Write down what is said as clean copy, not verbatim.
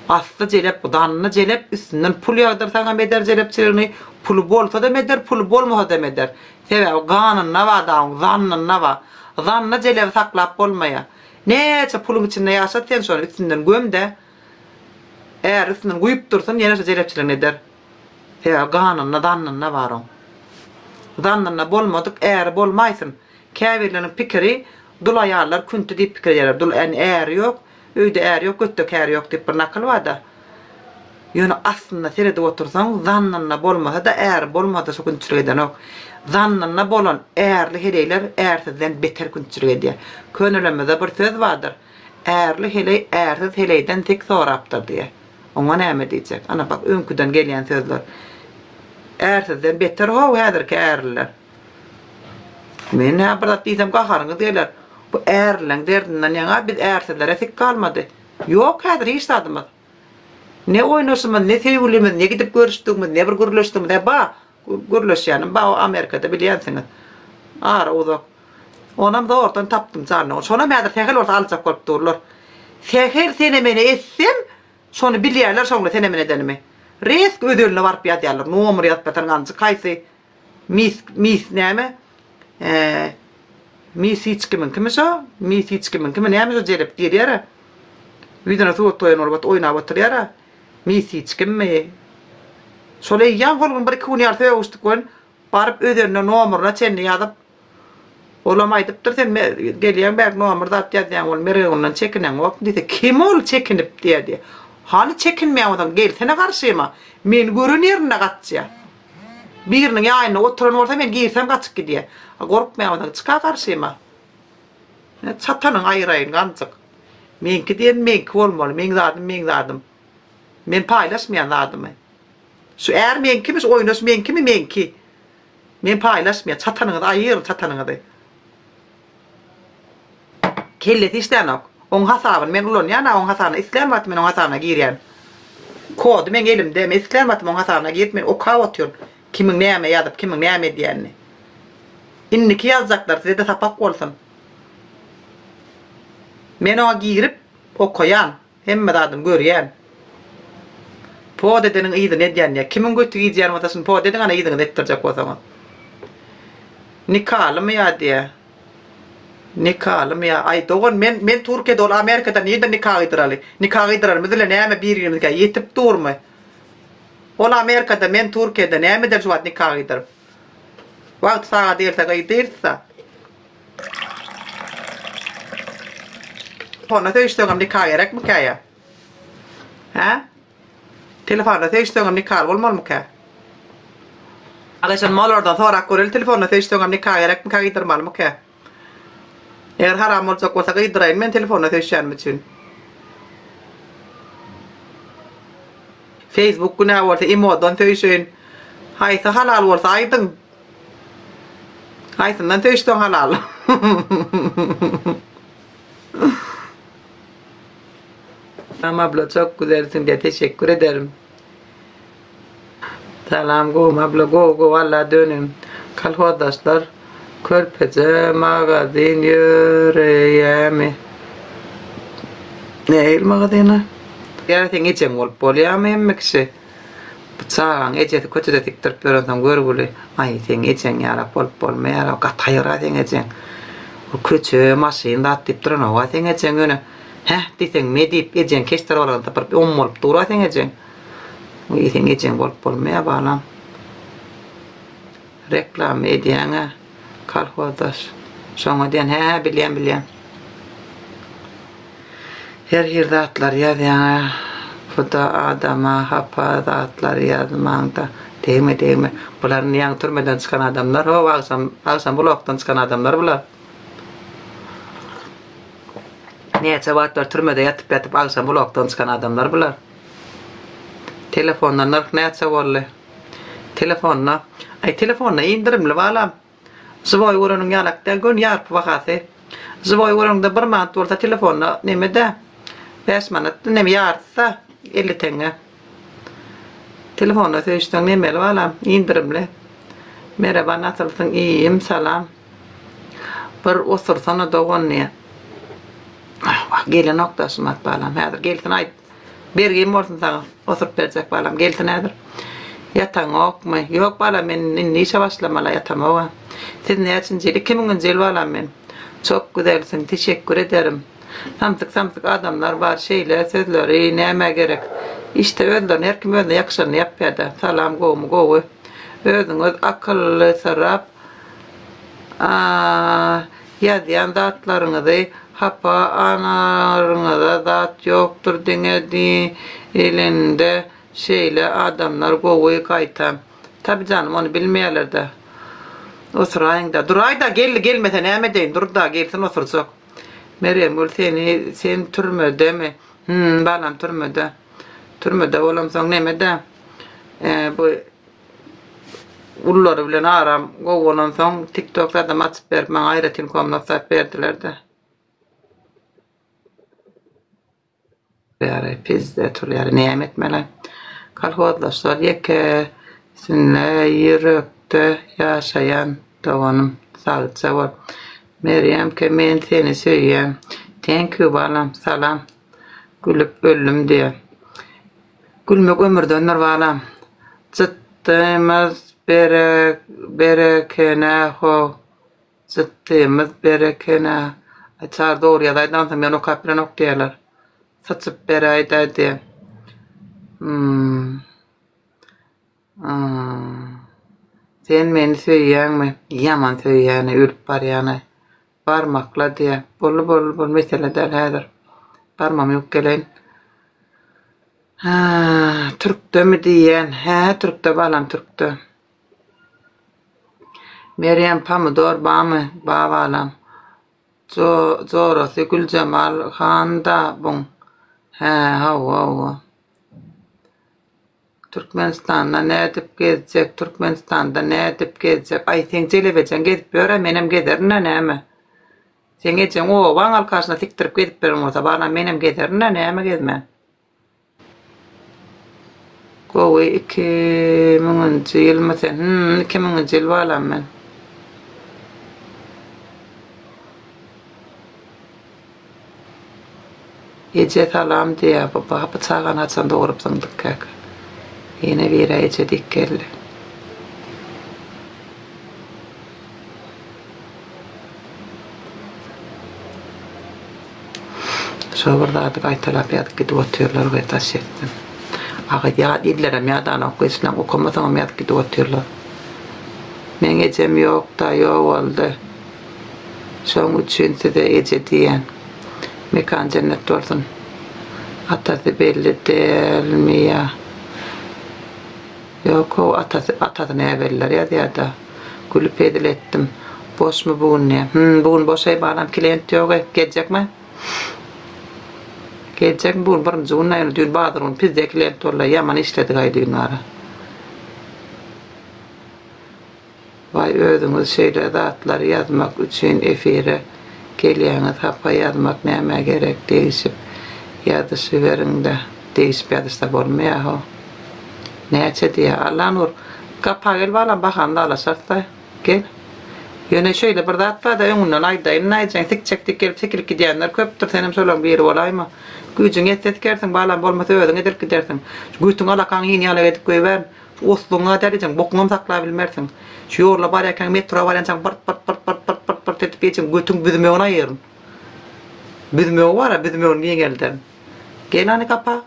Asly jelep, zanny jelep, üstünden pul ýagdyrsaňam eder jelepçiligini, puly bolsadam eder, puly bolmasadam eder. Sebäbi ganynda bar dagyň, zannynda bar. Zanny jelebi saklap bolmaýar. Näçe puluň içinde ýaşat sen şony, üstünden göm-de, äri üstünden guýup dursun, ýene şo jelepçiligini eder. Sebäbi ganynda, zannynda bar oň. Zannynda bolmadyk äri bolmaýsyn. Käbirleriniň pikiri dul aýallar künti diýip pikir edýärler. Dul äri ýok, öýde äri ýok, götde käri ýok diýip bir nakyl bar-da. Ýöne aslynda seredip otursaň, zannynda bolmasa-da äri bolmasa-da şo künçülik edenok. Zannynda bolan ärli heleýler ärsizden beter künçülik edýär. Könelemizde bir söz bardyr, Ärli heleý ärsiz heleýden sek sorapdyr diýýär. Oňa näme diýjek? Ana bak öňküden gelýän sözler. Ärsizden beter how häzirki ärliler. Men-ä bir zat diýsem gaharyňyz geler. Bu ärlileň derdinden ýaňa biz ärsizlere sik galmady. Ýok häzir hiç zadymyz. Ne oýnaşymyz, ne söýgülimiz, ne gidip görüşdigimiz, ne bir gürleşdigimiz. Hä ba, gürleşýänim ba o Amerikada bilýänsiňiz. Ara uzak. Onam zordan tapdym janyny. Şonam häzir sähel bolsa aljak bolup durlar. Sähel sene-mene etsem, şony bilýärler şoňla sene-mene edenimi. Resk öz eline baryp ýazýarlar. Nomer ýazyp ýatan ganjyk haýsy mis mis näme? Eee mis hiç kimiňkimi şo? Mis hiç kimiňkimi näme şo jelep girýär-ä. Ýüzüne surat goýan bolup oýnap oturýar-a. Mis hiç kimmi? Şol eýýäm hol gün bir-iki gün ýaly sögüşdik welin, Baryp özenine nomuryna çenli ýazyp, olam aýdypdyr, sen gelýäň bärik nomur zat ýazýaň ol mergegundan çekineňokmy diýse, kim ol çekinip diýýär diýýär. Hany çekinmeýän bolsaň gelsene garşyma. Meni gören ýerinde gaçýar. Biriniň ýanynda oturan bolsa men girsem gaçyp gidýär. Gorkmaýan bolsaň çyka garşyma. Çatanyňy aýyraýyn ganjyk. Meňki diýen meňki bolmaly, meň zadym meň zadym. Men paýlaşmaýan zadymy. Şu är meňkimi şu oýnaş meňkimi meňki. Men paýlaşmaýan çatanyňyzy aýyryň çatanyňyzy. Kellesi işlänok. Oň hasabyny men ulanýan a oň hasabyna islän wagtym men oň hasabyna girýän. Kody meň elimde men islän wagtym oň hasabyna girip men okap otyryn kimiň näme ýazyp kimiň näme edýänini. Indiki ýazjaklar sizede sapak bolsun. Men oňa girip okaýan. Hemme zadyny görýän. Pod edeniň yzyny edýän diýýär. Kimiň göti gijýän bolsa şuny pod ediň ana yzyňyzy etdirjek bolsaňyz. Nikalymy ýa diýýär. Nikalymy ýa. Aý dogan men men Türkiýede ol Amerikada nirden nika gyýdyraly. Nika gyýdyrarymyz ile näme bir birimize ýetip durmy. Ol Amerikada men Türkiýede näme ederin şu wagt nika gyýdyryp. Wagty sagady gelse gyýdyrsa. Telefonda söýüşseňem nika gerekmikä ýa? Hä? Telefonda söýüşseňem nikaly bolmalymykä? Agşam olardan sorap göreli telefonda söýüşseňem nika gerekmikä gyýdyrmalymykä? Eger haram boljak bolsa gyýdyraýyn men telefonda söýüşýänim üçin. Facebook günä bolsa imodan söýüşeýin. Haýsy halal bolsa aýdyň. Haýsyndan söýüşseň halal. Salam abla çok güzelsin diye teşekkür ederim. Salam gowmy abla gowy gowy Alla dönüm. Kolhozdaşlar körpeje magazin ýöreýämi? Nähili magazyna? Ýa seň ejeň bolup bolýamy hemme kişi? Bu çagaň ejesi köçede sikdirip ýörensoň görgüli, Aý, seň ejeň ýalak bolup bolmaýar-ow, gaty haýyr-a seň ejeň. Bu köçe, maşyn zat diýip duranok-a seň ejeň ýöne, Häh diýseň, me diýip, ejeň keşder balagyny sypyryp, om bolup dur-a seň ejeň. Wiý, seň ejeň bolup bolmaýar, balam. Reklama edýäň-ä, kolhozdaş. Şoňa diýen, hä-hä, bilýän, bilýän. Her hil zatlar ýazýaňa buda adama hapa zatlar ýazmaňda degme degme bular indi ýaňy türmeden çykan adamlar how agşam agşam blokdan çykan adamlar bular näçe wagtlar türmede ýatyp ýatyp agşam blokdan çykan adamlar bular telefonda nyrh näçe boldy telefonda aý telefonda indirimli balam Žiwoý göreniň ýalak däl göni ýarpy bahasy. Žiwoý göreniňde bir manat bolsa telefonda neme-dä bäş manat neme ýarysy-da 50 teňňe. Telefonda söýüşseň nemeli balam indirimli. Merhaba nasylsyň iýim salam. Bir osursana dogan diýýär. Wah gelenok-da şumat balam häzir gelsin aýt. Bergim bolsun saňa. Osuryp berjek balam. Gelsin häzir. Ýataňokmy? Ýok balam men indi işe başlamala ýatamog-a. Siz näçinji ýyl? Iki müňünji ýyl balam men. Çok güzelsiň. Teşekkür ederim. Samsyk samsyk adamlar bar şeýle sözleri nämä gerek. Işde özlerini her kim özüne ýakyşanyny ýapýada. Salam gowmy gowy. Özüňiz akyllysyrap ýazýan zatlaryňyzy hapa anaryňyza zat ýokdur diňe diýilende şeýle adamlar gowy gaýta. Tabi janym ony bilmeýärlerdä. Osuraýyňda. Duraýda geldi gelmese näme edeýin durda gelsin osurjak. Merýemgül seni sen türmedemi? Hüm balam türmede. Türmede bolamsoň nemedä bu Ululary bilen aram gowy bolansoň tiktok zadam açyp berip maňa aýratyn komnat zat berdiler-de. Ýary pizde turýar näme etmeli. Kolhozlaşlar ýekesinde ýürekde ýaşaýan doganym sagja bol. Merýemke men seni söýýän. Thank you balam salam. Gülüp öldüm diýe. Gülmek ömürdendir balam. Jytdymyz berekene ho. Jytdymyz berekene. Aý Çary dogry ýazaýdy onsoň men okap bilenok diýerler. Syçyp beräýdä diýe. Hmm. Sen meni söýýäňmi? Ýaman söýýäni, ölüp barýany. Barmakla diýýär. Boldy, boldy, boldy, mesele däl häzir. Barmamy ýuwup geleýin. Hä, türkdemi diýýän. Hä, türkde balam, türkde. Merýem, pomidor bamy? Ba balam. Jo, jorasy Güljemal han-da buň. Hä, hawa, hawa. Türkmenistanda nädip gezjek Türkmenistanda nädip gezjek aý seň jelebejeň gezip ýörä menem gezerinä näme seň ejeň obaň alkaşyna sikdirip gezip beren bolsa balam menem gezerinä näme gezmän. Gowy iki müňünji ýylmy sen hum iki müňünji ýyl balam men. Eje salam diýýär bu bu çagany haçan dogrupsyň dikkäk. Ýene birä eje diýip geldi. Şo bir zady gaýtalap ýazyp gidip otyrlar we daş etsin. Agyz ýa illerem ýadanok geçilen okamasaňam ýazyp gidip otyrlar. Meň ejem ýokda ýogaldy. Şoň üçin size eje diýýän. Mekan jennet bolsun. Atasy belli dälmi ýa? Ýok how atasy atasy näbelliler ýazýada. Gülüp hezil etdim. Boşmy bu gün diýýä. Hüm bu gün boş eý balam klient ýok eý. Geljekmi? Geljekmi bu gün birinji gün ýöne düýn bazar güni pizde klient boldy. Ýaman işledik aý düýn bara. Waý özüňiz şeýle zatlary ýazmak üçin efire gelýäňiz hapa ýazmak nämä gerek degişip ýazyşyberiňdä degişip ýazyşsa bolmaýa how näçe diýýä Allanur gapa gel balam bahany dalaşarysda gel ýöne şeýle bir zat barda öňünden aýdaýyn naýjeň sikjek diýip gelip sikilip gidýänler köpdür senem şolaň biri bolaýma güýjüň ýetse sikersiň balam bolmasa özüň edilip gidersiň şu götüň alakaň ýyny ýalak edip goýbär Şu oslugyňa däl ejeň bokuňam saklabilmersiň. Şu ýolla barýarkaň metro barýançaň byrt byrt byrt byrt byrt byrt byrt edip ejeň götüň büzmegini aýyryn. Büzmegi bar-a büzmegini giňelderin. Gel hany gapa.